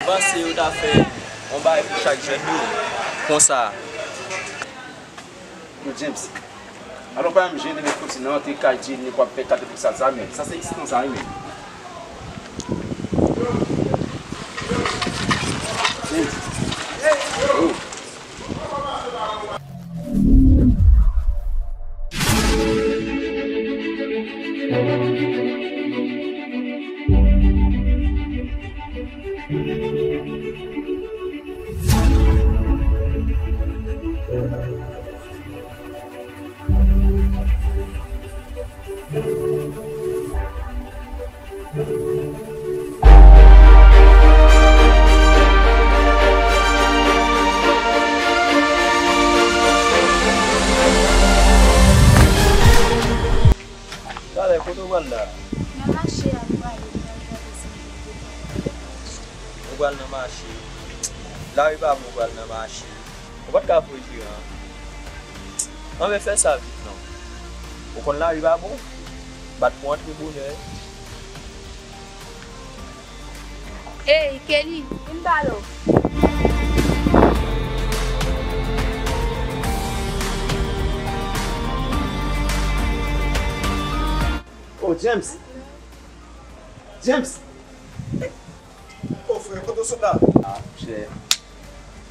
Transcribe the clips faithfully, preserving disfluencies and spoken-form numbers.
Panse yo ta fè yon bagay pou chak jèn yo konsa. Yo, James, alò pa janm jwenn nèg kote nan antre kay Jenny pou ap fè kate pou sa, sa menm. Sa se eksitan sa, wi, menm. James. Oh. Talè, kote w pral la? Nan mache a, m prale, m pral gade si m jwenn de twa bagay pou m achte. Ou pral nan mache? Lari pa bon, ou pral nan mache. Ou pa t ka voye jeran an? Anben, fè sa vit non. Ou konn lari pa bon? Bat pou antre bonè. Ey, Kelly, vin pale w. Oh, James! James! Oh, frè, kote w sot la? Ah, monchè,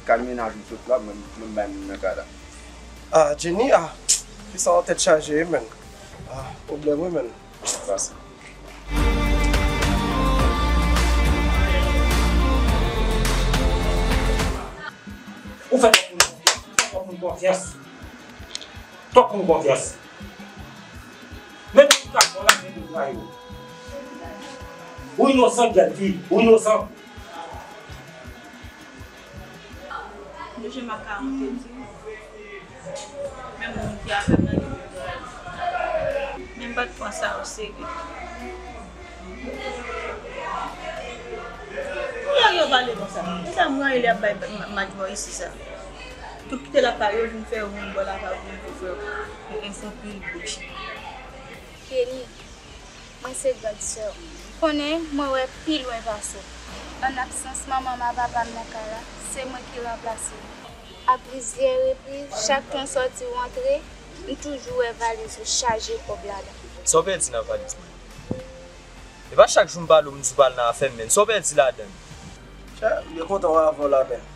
kay mennaj m sot la, mwen, mwen bay moun nan kay la. Ah, Jenny, ah, fi sa an tèt chaje, wi, menn. Ah, pwoblèm, wi, menn. Pase. Ou fè twòp moun konfyans. Ou fè twòp moun konfyans. Twòp moun konfyans. Menm si w ka fè w la, men ou trayi w. Ou inosan, jèn fi. Ou inosan. Deja m ap ka honte di w. Menm moun ki avè m nan gen pwoblèm. Men m pa t pran sa oserye. Pou nèg yo pale konsa. Kisa m ranyen li ap bay ma-, match bò isi sa? Tout kite lakay yo vin fè wonn bò lakay ou vin fè frè w. Ou konn fè anpil bouch. Kenny, mwen se grann sè w. Konnen mwen wè pi lwen pase w. An absans manman m ak papa m nan kay la, se mwen ki ranplase yo. A plizyè repriz, chak tan w sòti ou antre, m toujou wè valiz ou chaje kòb ladan. Sa w pèdi nan valiz mwen? E pa chak jou m pale w, m di w pral nan afè m, menn. Sa w pèdi ladan l? Chè, m byen kontan wè avè w la, menn.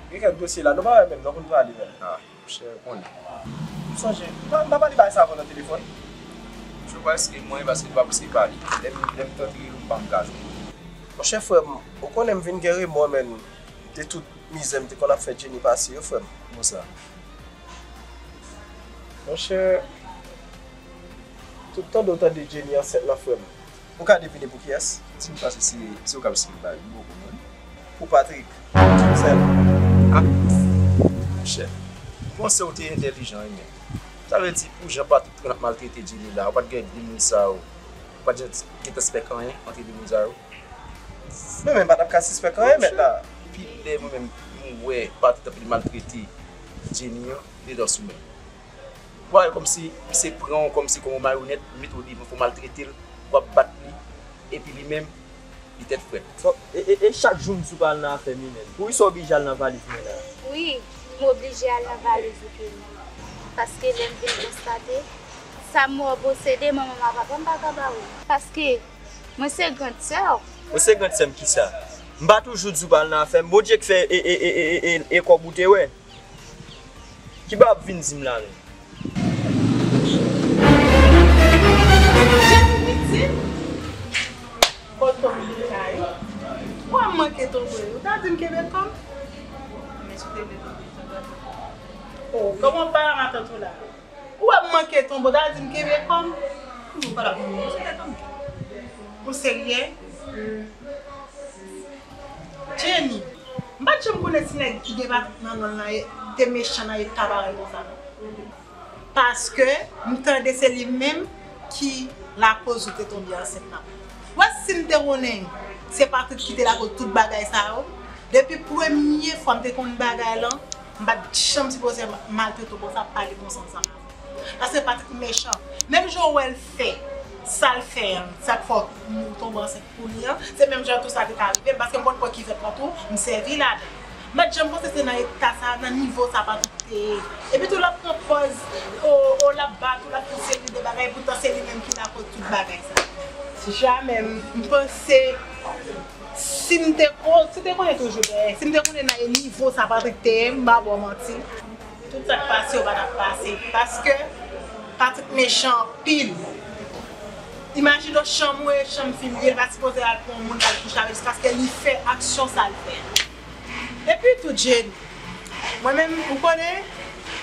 Gen kèk dosye la, nou pa wè menm, nou konn pale, menn. Ah. Monchè, ou konnen. M sonje, m pa, m pa pale bagay sa avè w nan telefòn. Monchè, ou pa eskize mwen, paske m pa posib pale. Lè m, lè m tante rele w, m pa angaje w. Monchè, frè m, ou konnen m vin gen remò, menn. M te tout mizè m te konn ap fè Jenny pase yo, frè m. Kòman sa? Monchè, tout tande w tande Jenny ansent lan, frè m. Ou ka devine pou kiyès? Di m paske se, se ou k ap eseye m pale, m poko konprann. Pou Patrick. Sèl. Ah, monchè. M panse w te entèlijan, wi, men. Sa vle di, pou jan Patrick te konn ap maltrete Jenny la, ou pa t gen de moun sa yo. Ou pa t gentan sispèk anyen ant de moun sa yo. Men, men, m pa t ap ka sispèk anyen, mèt la. Pi lè mwen menm, m wè Patrick t ap maltrete Jenny an, m te dò sou men. Ou pa wè kòmsi misye pran w kòmsi kòm yon mayonèt, li mete w devan pou w maltrete l, w ap bat li, epi li menm, li tèt frèt. Bon, e, e, e chak jou m di w pa al nan afè m, wi, menn. Poukisa w oblije al nan valiz mwen la? Wi, m oblije al nan valiz ou, Kenny. Paske lè m vin konstate, sa m wè w posede, manman m ak papa m pa ka ba ou. Paske mwen se grann sè w. Mwen se grann sè m kisa? M pa toujou di w pa al nan afè m? Bondye k fè e, e, e kòb ou te wè. Kiba w ap vin di m la menm? Jezi piti! Kot kòm vin la wi. Ou wè m manke tonbe wi. Ou ta di m kenbe kòm. Men si w te vle tonbe, sa ta fè. Oh, kòman w pale a matant ou la? Ou wè m manke tonbe, ou ta di m kenbe kòm. Ou pa la pou mwen, ou serye? Jenny, m pa t janm konnen ti nèg ki gen Patrick nan non l lan te mechan nan eta parèy konsa non. Paske m tande se li menm ki lakoz ou te tonbe ansent lan. Ou wè si m te konnen se Patrick ki te lakoz tout bagay sa yo, depi premye fwa m te konn bagay lan, m pa t janm sipoze maltrete w konsa, pale konsa ansanm avè w. Paske Patrick mechan. Menm jan w wè l fè Sa l fè an, sa k fè w tonbe ansent pou li an, se menm jan tou sa te ka rive m, paske m konn pran kivèt lan tou, m sèvi ladan. M pa t janm panse se nan eta sa, nan nivo sa Patrick te ye. Epi tou l ap pran pòz, o, o, l ap bat ou, l ap fè yon seri de bagay, poutan se li menm ki lakoz tout bagay sa. Jamè m, m panse, si m te kon-, si m te konnen toujou dèyè, si m te konnen nan nivo sa Patrick te ye, m pa ba w manti. Tout sa k pase yo pa t ap pase. Paske Patrick mechan anpil. Imajine w chanm ou e chanm fi m ye, li pa sipoze al pran yon moun pou al kouche avè l, se paske li fè aksyon sa l fè. Epi tou, Jenny, mwen menm, ou konnen,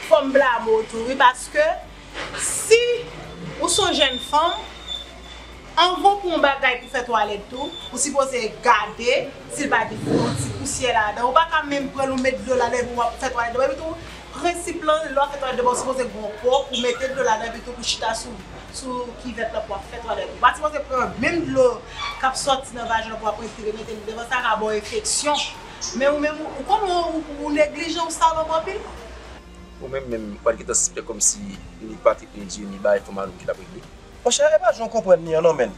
fò m blame w tou, wi, paske si ou se yon jèn fanm, anvan w pran yon bagay pou fè twalèt tou, ou sipoze gade si l pa gen yon ti pousyè ladan. Ou pa ka menm pran l ou met dlo ladan epi w ap fè twalèt devan. Epi tou, prensip lan, lè w ap fè twalèt devan, ou sipoze gen yon po pou mete dlo ladan epi tou pou chita sou, sou kivèt lan pou w ap fè twalèt. Ou pa sipoze pran menm dlo k ap sòti nan vajen an pou w ap retire mete l devan, sa ka ba w enfeksyon. Men ou menm, ou, ou konnen ou, ou neglijan, ou salòp anpil. Ou menm menm, ou pa t gentan sispèk kòmsi ni Patrick ni Jenny bay fanm a nou ki t ap regle? Monchè, e pa jan w konprann li an non, menn.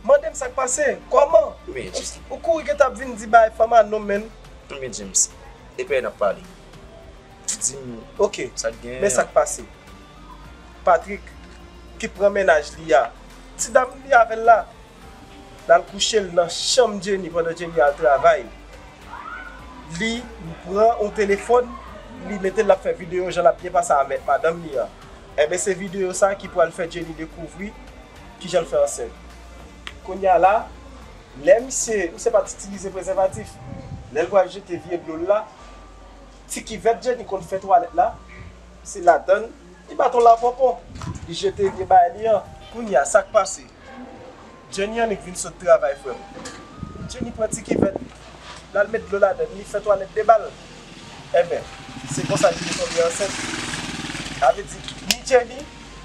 Mande m sa k pase. Kòman? Men, ou kouri gentan ap vin di bay fanm a non, menn. Men James, e pè n ap pale. Di m, ok, sa k genyen? Men sa k pase. Patrick, ki pran mennaj li a, ti dam li avè l la, l al kouche l nan chanm Jenny pandan Jenny al travay. Li pran yon telefòn, li mete l ap fè videyo jan l ap byen pase avèk madanm li an. Enben, se videyo sa ki pral fè Jenny dekouvri kijan l fè ansent. Kounye a la, lè misye, misye pa t itilize prezèvatif, lè l pral jete vye dlo l la, ti kivèt Jenny konn fè twalèt la, se ladann li bat yon laponpon, li jete vye bagay li an. Kounye a, sa k pase? Jenny annik vin sot travay, frè m. Jenny pran ti kivèt, l al met dlo ladann, li fè twalèt de bal. Enben, se konsa Jenny tonbe ansent. Sa vle di, ni Jenny,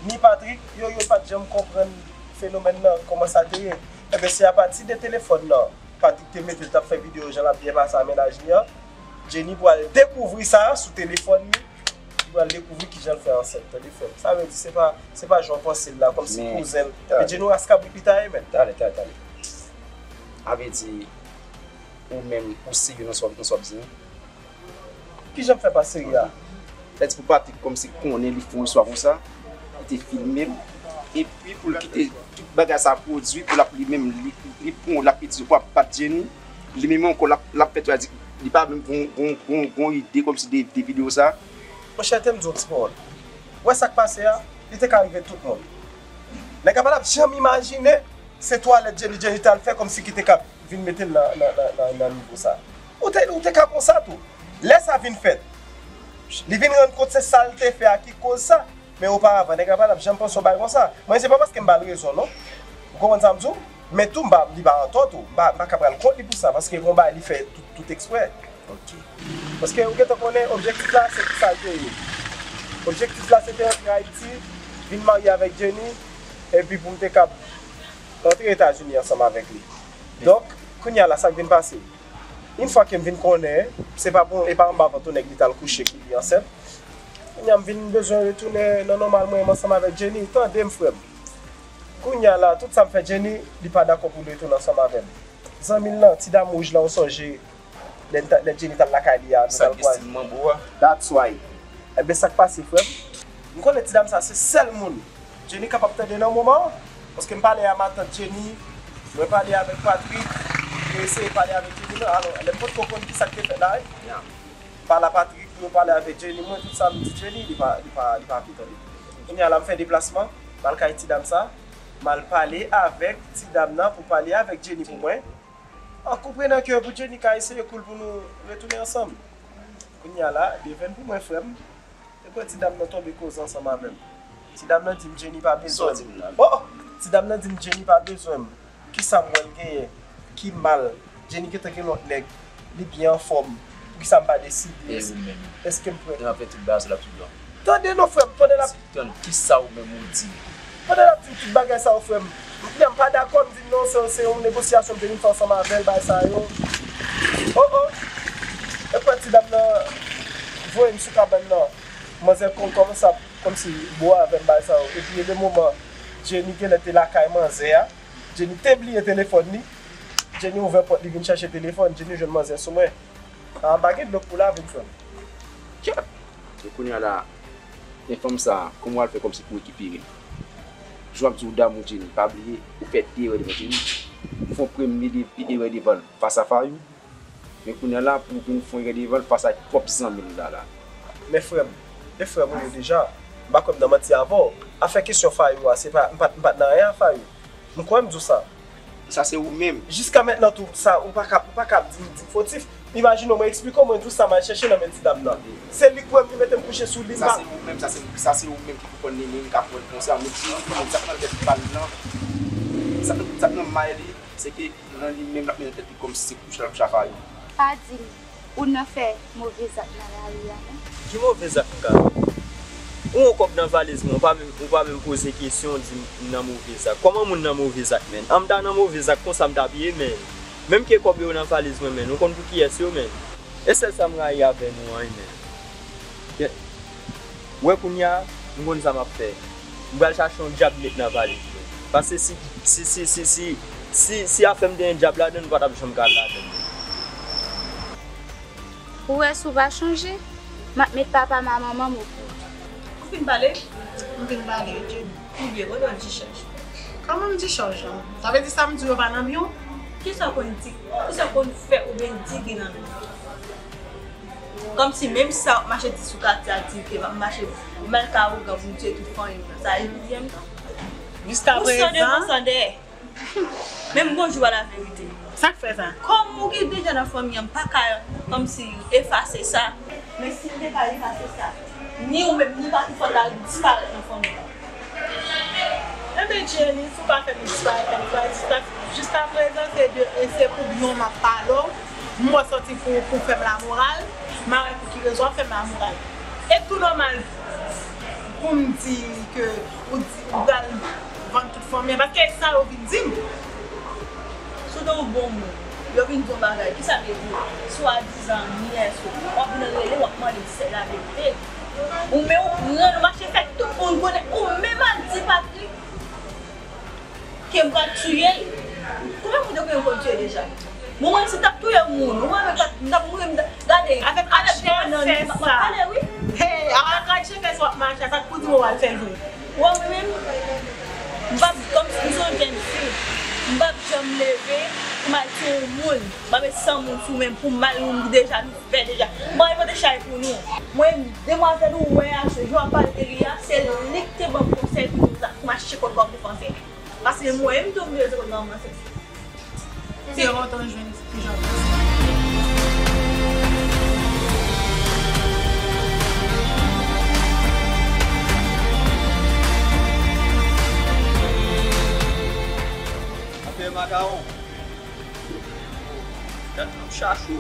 ni Patrick, yo, yo pa t janm konprann fenomèn nan, kòman sa te ye. Enben, se apati de telefòn nan Patrick te mete l t ap fè videyo jan l ap byen pase a mennaj li an. Jenny pral dekouvri sa sou telefòn li. Li pral dekouvri kijan l fè ansent, tande, frè m. Sa vle di, se pa, se pa jan w panse l la, kòmsi kouzen l. Men Jenny yon ras kabrit li ta ye, menn. Talè, talè, talè. Sa vle di, ou menm, ou serye nan sa w, nan sa w ap di an? Kijan m fè pa serye a? Sa di pou Patrick kòmsi konnen li fè yon istwa konsa, li te filme m, epi pou l kite tout bagay sa pwodui, pou l ap li menm, li, li pran, l ap itilize pou ap bat Jenny, li menm ankò l ap, l ap fè twalèt, li pa menm gon, gon, gon, gon ide kòmsi de, de videyo sa. Monchè, te m di w yon ti pawòl. Ou wè sa k pase a? Li te ka rive tout moun. Nèg la pa t ap janm imajine se twalèt Jenny, Jenny t al fè kòmsi ki te ka vin mete l nan, nan, nan, nan, nan nivo sa. Ou te, ou te ka konsa tou. Lè sa vin fèt, li vin rann kont se sa l te fè a ki koz sa. Men oparavan, nèg la pa t ap janm panse yon bagay konsa. Mwen, se pa paske m ba l rezon, non. Ou konprann sa m di w? Men tou, m pa, li pa antò tou. M pa, m pa ka pral kont li pou sa, paske gon bagay li fè tout, tout eksprè. Ok. Paske ou gentan konnen objektif la, se ki sa l te ye. Objektif la, se te antre Ayiti, vin marye avèk Jenny, epi pou m te kab antre Etazini ansanm avèk li. Donk, kounye a la, sa k vin pase? Yon fwa ke m vin konnen, se pa pou, e pa anba vant yon nèg li t al kouche ki li ansent. Kounye a, m vin bezwen retounen nan nòmal mwen, m ansanm avèk Jenny. Tande m, frè m. Kounye a la, tout sa m fè Jenny, li pa dakò pou l retounen ansanm avè m. Zanmi l lan, ti dam wouj lan, ou sonje, lè n ta, lè Jenny t al lakay li a, nou t al kwaze. Sa ki estil manbo a? That's why. Enben, sa k pase, frè m? M konnen ti dam sa, se sèl moun Jenny kapab tande nan moman an, paske m pale a matant Jenny, mwen pale avèk Patrick, mwen eseye pale avèk Jenny, men alò, lè m potko konn ki sa k te fèt la, wi. Pale a Patrick pou yo pale avèk Jenny, mwen, tout sa m di Jenny, li pa, li pa, li pa vle tande. Kounye a la, m fè deplasman, m al kay ti dam sa, m al pale avèk ti dam nan pou pale avèk Jenny pou mwen. An konprenan ke pou Jenny ka eseye kou l pou nou retounen ansanm. Kounye a la, devèn pou mwen, frè m. Epi ti dam nan tonbe koze ansanm avè m. Ti dam nan di m Jenny pa bezwen m. Oh! Ti dam nan di m Jenny pa bezwen m. Kisa m wè l genyen ki mal? Jenny gentan gen lòt nèg. Li byen anfòm. Poukisa m pa deside? Èske m prè? Nan fè tout bagay sou la tout blan. Tande non, frè m, pandan l ap Tann, kisa ou menm ou di? Pandan l ap di m tout bagay sa yo, frè m, m pa dakò, m di non, se, se yon negosyasyon m te vin fè ansanm avè l, bagay sa yo. Oh, oh! Epi ti dam nan voye m sou kabann nan. Manzè konn kòmanse ap kòmsi bo avè m, bagay sa yo. Epi gen de moman, Jenny genlè te lakay manzè a. Jenny te bliye telefòn li. Jenny ouvè pòt li vin chèche telefòn. Jenny jwenn manzè sou mwen. Ah, pa gen dlo k pou lave m, frè m. Kèt! E kounye a la, men fanm sa, kòman w al fè kòmsi pou rekipere l? Jan w ap di w damou Jenny, pa bliye, ou fè de erè devan Jenny. Ou fè yon premye de, erè devan l, fas a Fayou. Men kounye a la, pou w vin fè yon erè devan l, fas a twòp zanmi l la, la. Men frè m, e frè m ou ye deja. M pa kwè m nan manti avè w. Afè kesyon Fayou a, se pa, m pa t, m pa t nan anyen a Fayou. M kwè m di w sa. Sa se ou menm. Jiska mentnan tou, sa, ou pa ka, ou pa ka di m, di m fotif. Imajine w, mwen eksplike w, mwen di w sa m al chèche nan men ti dam nan. Se li k pran m, li mete m kouche sou li, m Sa pa se ou menm, sa se, sa se ou menm ki pou konn li menm, k ap konn konsa. Men Jezi konnen sa k nan tèt pa l nan. Sa, sa k nan may li, se ke nan li menm l ap met nan tèt li kòmsi se kouche l ap chafay. Pa di m, ou nan fè move zak nan lari a, non? Ki move zak m ka fè? Ou wè kòb nan valiz mwen, ou pa menm, ou pa menm poze kesyon, di m nan move zak. Kòman moun nan move zak, menn? An m ta nan move zak konsa m t ap ye, menn. Menm ke kòb yo nan valiz mwen, menn, ou konn pou kiyès yo, menn? E sèl sa m rayi avè nou an, menn. Kèt. Ou wè kounye a, m konn sa m ap fè. M pral chache yon djab met nan valiz mwen. Paske si, si, si, si, si, si, si afè m te gen djab ladan l, m pa t ap janm ka al ladan l. Ou wè si w pa chanje, m ap met papa m a manman m okouran. Ou fin pale? M fin pale, Jenny. Ebyen, kote w dichèj? Kòman m dichèj, an? Sa vle di sa m di w yo pa nan men w? Kisa w konn di, kisa w konn fè oubyen di ki nan men w? Kòmsi menm sa w ap mache di sou katye a, di ke m ap mache, m al ka ougan pou m tiye tout fanmi m nan. Sa e plizyè m tan. Jiska prezan. Ou san devan san dèyè. Menm bonjou a laverite. Sa k fè sa? Kòm ou gen deja nan fanmi an, m pa ka kòmsi efase sa. Men si m te ka efase sa, ni ou menm, ni Patrick fò ta disparèt nan fanmi an. Enben, Jenny, si w pa fè m disparèt, fè m disparèt. Jiska, jiska prezan, se de, e se pou byen w m ap pale w. M wè w sòti pou, pou fè m lamoral. M pa wè pou ki rezon w ap fè m lamoral. E tou nòmal pou m di ke ou di, ou pral vann tout fanmi an, paske e sa yo vin di m. Si w te yon bon moun, yo vin di yon bagay, kisa m ye pou yo? Swadizan, nyès ou, w ap vin rele, w ap mande m se laverite. Ou menm ou pran, ou mache fè tout moun konnen, ou menm al di Patrick ke m pral tiye l. Konbyen moun te konnen m konn tiye deja? Bon, mwen, si m t ap touye moun, ou wè, m t ap, m t ap mouri, m t ap, gade, avèk avèk aksyon, m ap pale, wi. Hey, avèk aksyon fè sa w ap mache, sa k pou di w al fè l vre. Wè, mwen menm, m p ap, kòmsi m se yon jèn fi, m p ap janm leve pou m al tiye yon moun. M ap met san moun sou men m pou mal moun ki deja nou fè deja. M pa repote chay pou nou. Mwen, demwazèl ou wè a, jan w ap pale de li a, se li k te ban m konsèy pou m mache kot kòb defanse. Paske mwen menm tou m te rete kot manman sèks. Se kontan jwenn ti jan. Afè makawon. Dat m ap chache w.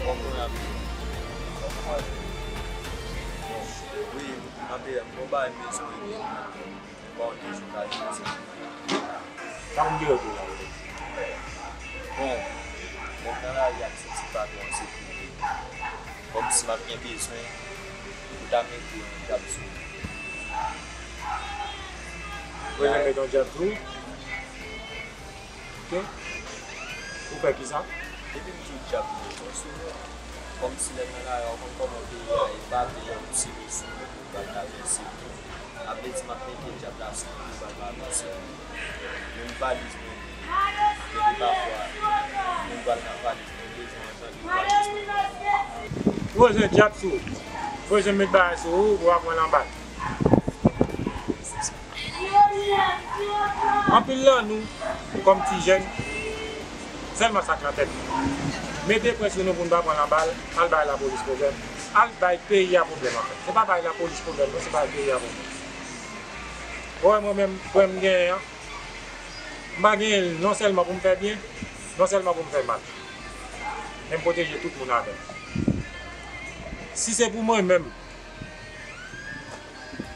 Kòman w ap ye? Wi, m ap ye, m gon bagay m bezwen regle. Bon, de jou ka vini. Sa pou m te regle la, wi. Bon, mwen nan lari a, m santi patwon an se pou mwen. Kòmsi m ap gen bezwen pou ta mete yon djab sou mwen. Ou bezwen mete yon djab sou ou? Ok. Ou fè kisa? Depi m di w djab, m bezwen sou mwen. Kòmsi lè m nan lari a, ou konn kòman peyi a ye, pa gen yon ti rezo pou w pral travèse. Sa vle di m ap mete djab la sou mwen pou l pa avanse. Menm valiz mwen, gen de pafwa, moun pral nan valiz mwen, bezwen antann valiz mwen. Ou bezwen djab sou ou, ou bezwen met bagay sou ou, ou ap pran lanbal. Anpil nan nou, kòm ti jèn, sèlman sa k nan tèt nou. Mete pwen sou nou pou n pa pran lanbal, al bay lapolis pwoblèm, al bay peyi a pwoblèm, anfèt. Se pa bay lapolis pwoblèm, non, se bay peyi a pwoblèm. Ou wè mwen menm, pwen m genyen an, m pa genyen l non sèlman pou m fè byen, non sèlman pou m fè mal. Men m pwoteje tout moun avè m. Si se pou mwen menm,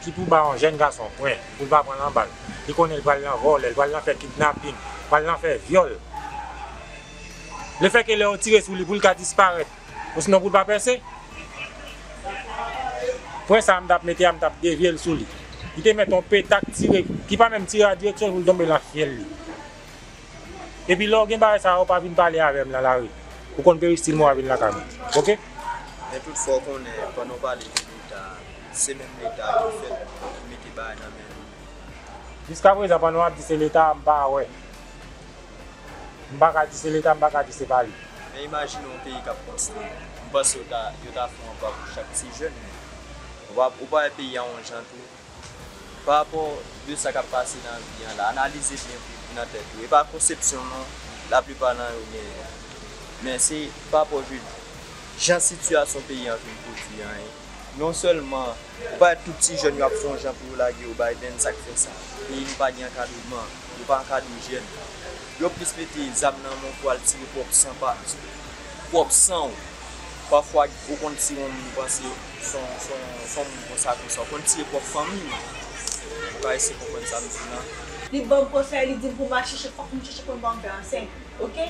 ki pou ba yon jèn gason pwen, pou l pa pran nan bal. Li konnen l pral nan vòlè, l pral nan fè kidnapin, pral nan fè vyòl. Lefètke lè yo tire sou li pou l ka disparèt, osinon pou l pa pèse, pwen sa a m t ap mete a, m t ap devye l sou li. Li te mèt yon petak tire, ki pa menm tire a direksyon pou l tonbe nan fyèl li. Epi lè w gen bagay sa yo, pa vin pale avè m nan lari. Ou konn peristil mwen w a vin lakay mwen. Oke? Men tout fwa w konnen, pandan w pale de Leta, se menm Leta ki fèt, ki mete bagay nan men nou. Jiskaprezan, pandan w ap di se Leta, m pa wè. M pa ka di se Leta, m pa ka di se pa li. Men imajine yon peyi k ap konstwi. M panse yo ta, yo ta fè yon pa pou chak ti jèn, men ou pa, ou pa wè peyi a yon jan tou. Pa rapò de sa k ap pase nan vi an la, analize byen pou nan tèt ou. E pa konsepsyon non, laplipa nan yo genyen. Men se pa rapò je, jan sitiyasyon peyi an vin pwodui an, non sèlman ou pa wè tout ti jèn yo ap fè yon jan pou yo lage yo bay bèn, sa k fè sa. Peyi nou pa gen ankadreman, yo pa ankadre jèn. Yo plis mete zam nan men w pou al tire pwòp san pa, pwòp san w. Pafwa, ou konn tire yon moun, ou panse se yon, se yon, se yon moun konsa, konsa. Ou konn tire pwòp fanmi w. Ou ka eseye konprann sa m di w lan. Li ban m konsèy, li di m pou m al chèche, fòk m chèche pou m pa m fè ansent. Oke?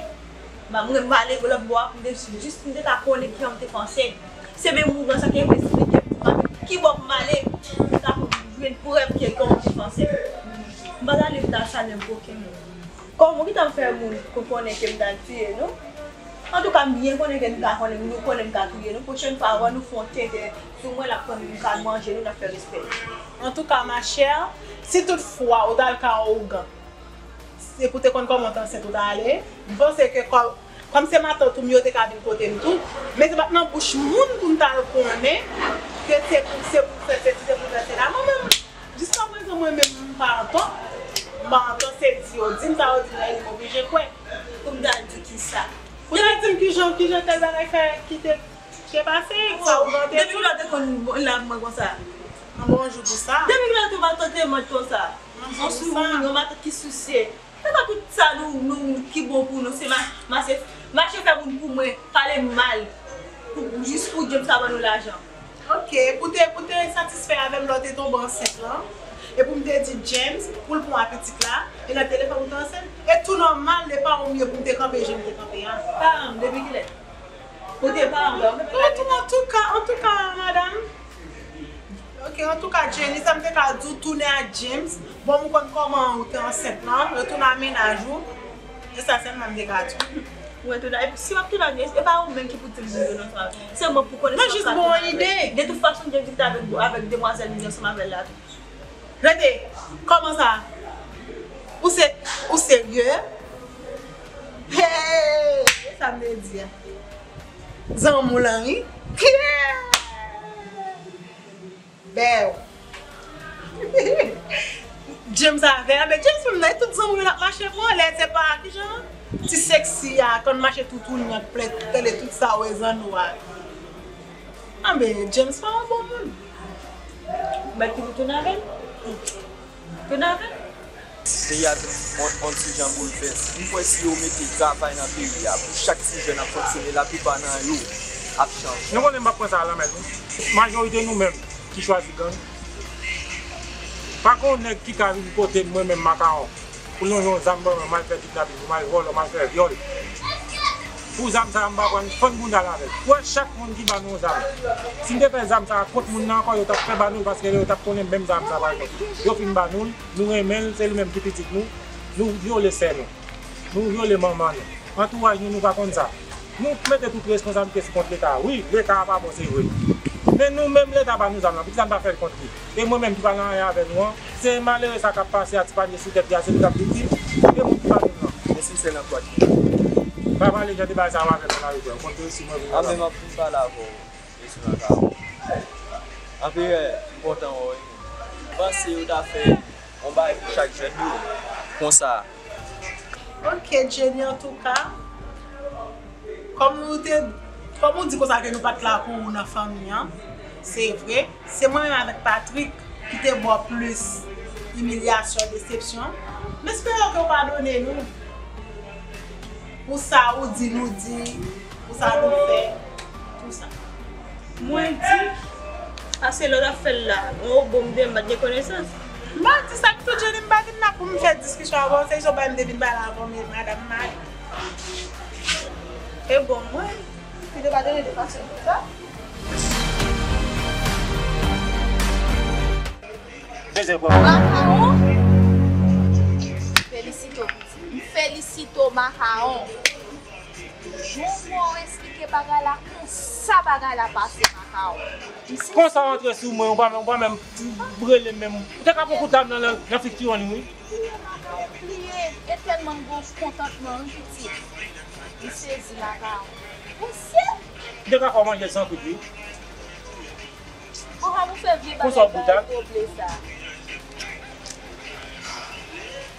Ba, mwen, m ale lòt bò a, pou m te, jis pou m te ka konnen kijan m te fè ansent. Se menm mouvman sa ki eksplike m pou m pa ki bò pou m ale, pou m ta jwenn prèv ke kòman m te fè ansent. M pa t ale pou m ta chanje m pou okenn moun. Kòman, kijan m fè moun pou konnen ke m t al tiye nou? Antouka, m byen konnen ke nou ka konnen, nou konnen m ka touye nou. Pwochèn fwa, avan nou fè yon tenten sou mwen, l ap pran m ka manje nou, n ap fè respè. Antouka, ma chère, si tout fwa ou t al ka yon ougan, se pou te konn kòman w t ansent ou t ale, m panse ke kò, kòm se matant ou m, yo te ka vin kote m tou. Men se pa t nan bouch moun pou m t al konnen ke se pou, se pou fè sesi, se pou fè sela. Mwen menm, jiskaprezan, mwen menm, m pa antò. M pa antò, se di yo di m sa yo di m la, e m oblije kwè. Pou m ta di w kisa? Pou ta di m kijan, kijan tèl bagay fè ki te, te pase, sa ou vante. Depi kilè w te konn la mwen konsa? An bonjou pou sa. Depi kilè w te pa tante mwen konsa? An bonjou pou sa. Yon souri, yon matant ki sousye. Se pa tout sa nou, nou, ki bon pou nou, se ma-, mache, mache fè moun pou mwen, pale m mal, pou, jis pou James sa ban nou lajan. Oke, pou te, pou te satisfè avè m lè w te tonbe ansent lan, e pou m te di James pou l pran pitit la, e nan telefòn ou te ansent, e tou nòmal, e pa ou m ye pou m te kanpe jan m te kanpe a. Paran m, depi kilè? Kote paran m? Antouka, antouka, madanm. Oke, antouka, Jenny, sa m te ka di w, tounen ak James. Bon, m konn kòman ou te ansent lan, retounen a mennaj ou. E sa sèlman m te ka di w. Ou retounen, epi si w ap tounen ak James, e pa ou menm ki pou di m vin tounen ansanm avè l. Se mwen pou konnen sa k ap fèt avè l. Mwen jis ba w yon ide. De tout fason, James ki t avèk, avèk demwazèl li ansanm avè l la tou. Rete, kòman sa? Ou se, ou serye? Hey! E sa m te di a. Zanmi w lan, wi. Bèw. James avè, men James menm nan, tout zanmi w l ap mache pran, lè se pa, kijan? Ti seksi a, konn mache toutouni ak plèt, tande tout sa w wè zanno a. Anben, James pa yon bon moun. Mèt ki pou tounen avè l? Tounen avè l? Peyi a vin on, on ti jan boulvèse. M kwè si yo mete travay nan peyi a, pou chak ti jèn ap fonksyone, laplipa nan yo ap chanje. Nou konnen m p ap pran sa a lanmèd, wi. Majorite nou menm ki chwazi gang, pa gen yon nèg ki ka vin kote m, mwen menm makawon, pou l lonje yon zam ban mwen, m al fè kidnapin, pou m al vòlè, m al fè vyòl. Pou zam sa a, m pa pran fann bounda l avè l. Ou wè chak moun ki ba nou yon zam. Si m te fè zam sa a kont moun nan ankò, yo t ap fè ba nou l, paske yo t ap konnen menm zam sa a, pa egzanp, yo fin ba nou l, nou renmen l, se li menm ki pitit nou, nou vyole sè nou, nou vyole manman nou. Antouraj nou, nou pa konn sa. Nou mete tout responsablite sou kont Leta. Wi, Leta a pa bon, se vre. Men nou menm, Leta ba nou zam nan, poukisa n pa fè l kont li? E mwen menm ki pa gen anyen avè nou an, se malere sa k ap pase a ti panye sou tèt li a, se li k ap viktim, e moun ki pa menm nan. Men si l sèl nan twat li. Pa pale jan de bagay sa yo avè m nan lari, frè. Ou konn ke si mwen vin la. A, men m ap vin pale avè w, mesye Makawon. Anperè, m kontan wè w, wi. M panse yo ta fè yon bagay pou chak jèn yo, konsa. Oke, Jenny, antouka, kòm ou te, kòm ou di konsa ke nou pa t la pou ou nan fanmi an, se vre, se mwen menm avèk Patrick ki te ba w plis imilyasyon, desepsyon. M espere ke w padone nou pou sa ou di nou di, pou sa nou fè, tou sa. Mwen di, paske lè w t ap fè l la, yon bon m te, m pa t gen konesans. M pa di sa ditou, Jenny, m pa vin la pou m fè diskisyon avè w, se yon bagay m te vin pale avè w, men madanm m ale. E bon, mwen, li te pa te rete fasil pou sa. Bezwen pran. Makawon, felisite w, pitit. M felisite w, Makawon. Jan w esplike bagay la, konsa bagay la pase, Makawon. M se Konsa w antre sou mwen, ou pa menm, ou pa menm rele m menm. Ou te ka pran kout la nan, nan, nan figi w wi. Pliye, Makawon, pliye. E tèlman m gen kontantman, wi, pitit. M sezi, Makawon. Mesye! M te ka fè w manje l san kwit, wi. Konsa w fè vye bagay ba e doble sa.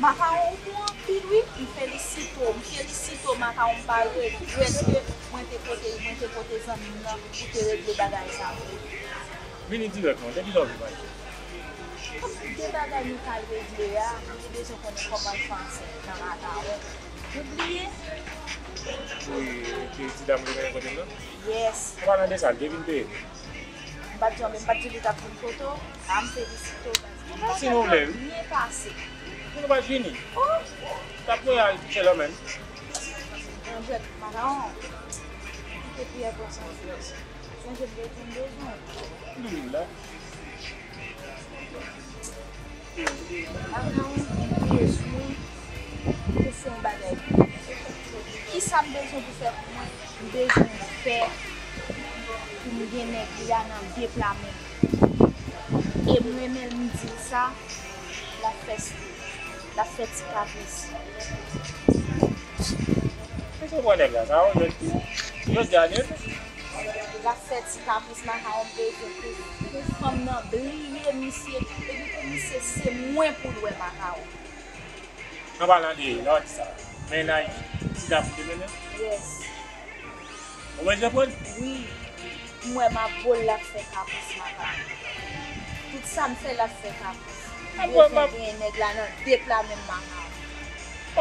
Makawon ou bon anpil wi, m felisite w, m felisite w Makawon, m pa regrèt ke mwen te pote, mwen te pote zanmi m nan pou te regle bagay sa pou ou. Vini dirèk non, depi lè w vin pale. De bagay nou t al regle a, nou te bezwen konnen kòman l fè ansent nan Makawon. Ou bliye? Wi, ti, ti dam ki te kote m nan? Yes. An palan de sa, l te vin peye m. M pa t janm, m pa t di li t ap vin kote w. A, m felisite w, baz. Mwen pa t janm byen pase. Si nou vle, wi. Si nou pa t vini. Oh! T ap voye al kouche lò menm. Mwen jwenn Makawon. Kite priyè pou santi. Sonje m te konn bezwen w. Alhamdulillah. Makawon, m bezwen pou fè yon bagay pou mwen. Kisa m bezwen pou fè pou mwen? M bezwen fè pou m gen nèg li a nan de pla men m. E m renmen l, m di l sa, l ap fè, l ap fè ti kapris. Mwen se pran nèg la, sa yo jodi a nèg. L ap fè ti kapris, Makawon, m bezwen pou, pou fanm nan bliye misye, epi pou misye se mwen pou l wè, Makawon. An palan de lòt sa, mennaj ti dam ou te mennen? Yes. Ou bezwen pran l? Wi. M wè m ap bo l, l ap fè kapris, Makawon. Tout sa m fè, l ap fè kapris. M bezwen genyen nèg la nan de pla men m, Makawon.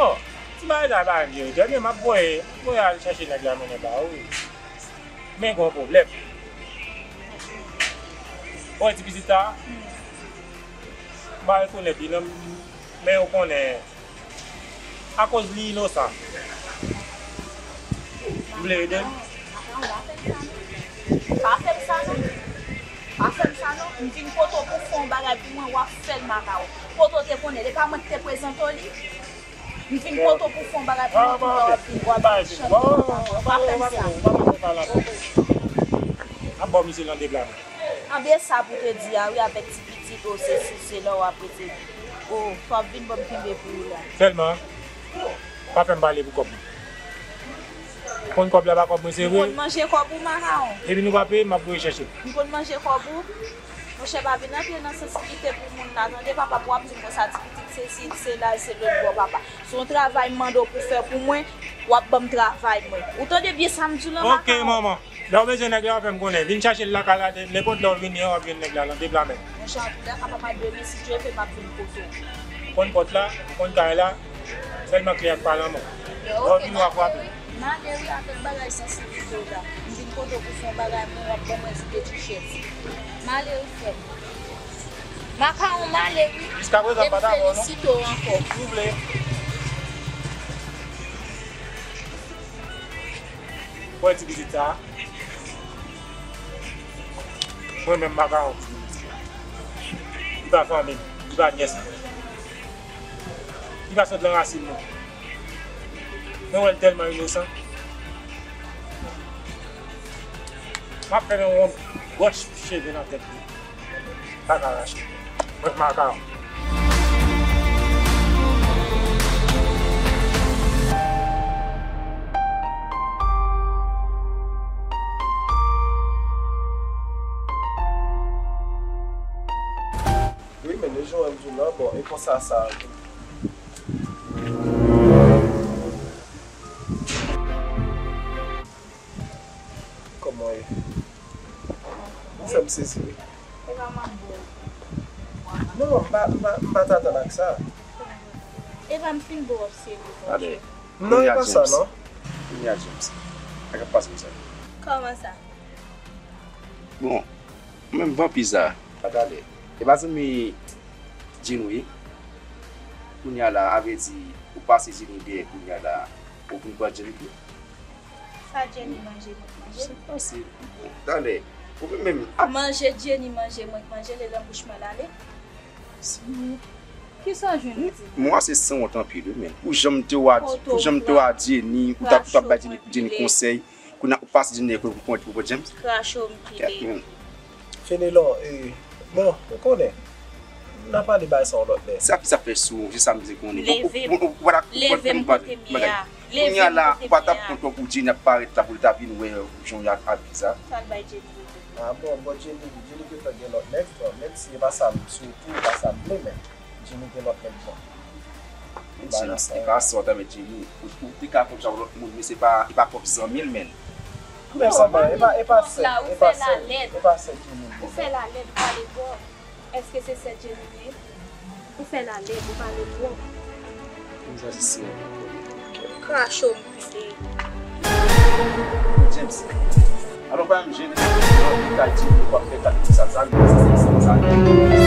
Oh, ti bagay sa pa vye. Dènye m ap voye, m ap voye al chèche nèg la mennen ba ou. Men gon pwoblèm. Ou wè ti pitit sa? M pa rekonèt li non, men ou konnen, akoz li inosan. Ou vle ede m? Pa fè m sa non. Pa fè m sa non. M vin kote w pou fè yon bagay pou mwen, w ap fè l, Makawon. Kote w te konnen, e pa mwen ki te prezante w li? M vin kote w pou fè yon bagay pou mwen, tout lè w ap vin, w ap vin chante, Makawon. Pa fè m sa. Ap ba w misye nan de pla men. Anben sa pou te di a wi, avèk ti pitit, o sesi, sela, w ap rete, o, w ap vin ban m kenbe pou ou la. Sèlman, pa fè m pale pou kòb mwen. Ou konn kòb la pa kòb mwen, se vre. M konn manje kòb ou, Makawon. Depi nou pa peye m, m ap voye chèche l. M konn manje kòb ou. Monchè, pa vin antre nan sensibilite pou moun la, tande, papa, pou w ap di m konsa, ti pitit, sesi, sela, se lòt bò, papa. Se yon travay m mande w pou fè pou mwen, w ap ban m travay mwen. Ou tande byen sa m di w lan, Makawon? Ok, manman. Lè w bezwen nèg la, w ap fè m konnen. Vin chache l lakay la, nenpòt lè w vini an, w ap jwenn nèg la nan de pla men. Monchè, antoulèka, papa, demen, si Dye vle, m ap vin kote w. Ou konn pòt la, ou konn kay la, sèlman kle a k pa nan men w. Lè w vini, w a frape. M ale wi, avèk bagay sansiblite w la. M vin kote w pou fè yon bagay, men w ap ban mwen ti de ti chèz. M ale wi, frè m. Makawon, m ale wi. Jiskaprezan, m pa dakò non. E m felisite w ankò. Si w vle. Wè ti pitit sa a. Mwen menm Makawon. Li pa fanmi m, li pa nyès mwen. Li pa sot nan rasin mwen. Mwen wè l tèlman inosan. M ap fè yon branch cheve nan tèt li. Pa ka rache. Mwen Makawon. Wi, men nou jwenn jou nan, bon, e konsa sa. Kòman w ye? Ou fè m sezi wi. E pa m ap bo. Non, m pa, m pa, m pa t atann ak sa. E pa m fin bo w ap sezi. Tande. Non, e pa sa non. Kounye a James. Sa k ap pase konsa? Kòman sa? Bon, menm vanpi sa. Pa talè. E pa zanmi Jenny ou ye? Kounye a la, a vre di, ou pase Jenny dèyè kounye a la, ou vin pran Jenny tou. Sa Jenny manje mwen k manje? Se pase. Talè. Ou menm menm. Manje Jenny manje mwen k manje, li nan bouch mwen l ale. Kisa w jwenn ou di? Mwen se sanwont anpil wi men. Pou jan m te w a, pou jan m te w a Jenny, ou t ap, ou t ap bay Jenny, Jenny konsèy. Kounye a ou pase Jenny pou, pou, pou James. Krache w m pile. Kèt men. Fenelon, e, bon, ou konnen. N a pale bay sa yon lòt lè. Sa fi sa fè sou ou, se sa m di konnen. Leve, leve m kote m ye a. Leve Kounye a m la, kote ou pa m t ap ye a. Kontan pou Jenny ap parèt la pou l ta vin wè jan w ak Aviv sa. Sa l bay Jenny kote m ye a. Ah bon, bon, Jenny, Jenny gentan gen lòt nèg, bon, menm si e pa sa m, sitou e pa sa m vle, men Jenny gen lòt nèg, bon. Men Jenny, se pa sa w ta met Jenny. Ou, ou te ka pwòp jan lòt moun, men se pa, e pa pwòp zanmi l, men. Men sa, bon, e pa, e pa sè, e pa sè, e pa sè Jenny. Ou fè l alèz, ou pale twòp. Èske se sè Jenny ye? Ou fè l alèz, ou pale twòp. Konn sa se sè. Krache w m pile. James. Alò pa m jene. Ou ka di ou pa fè kalite sa, sa, sa, sa, sa.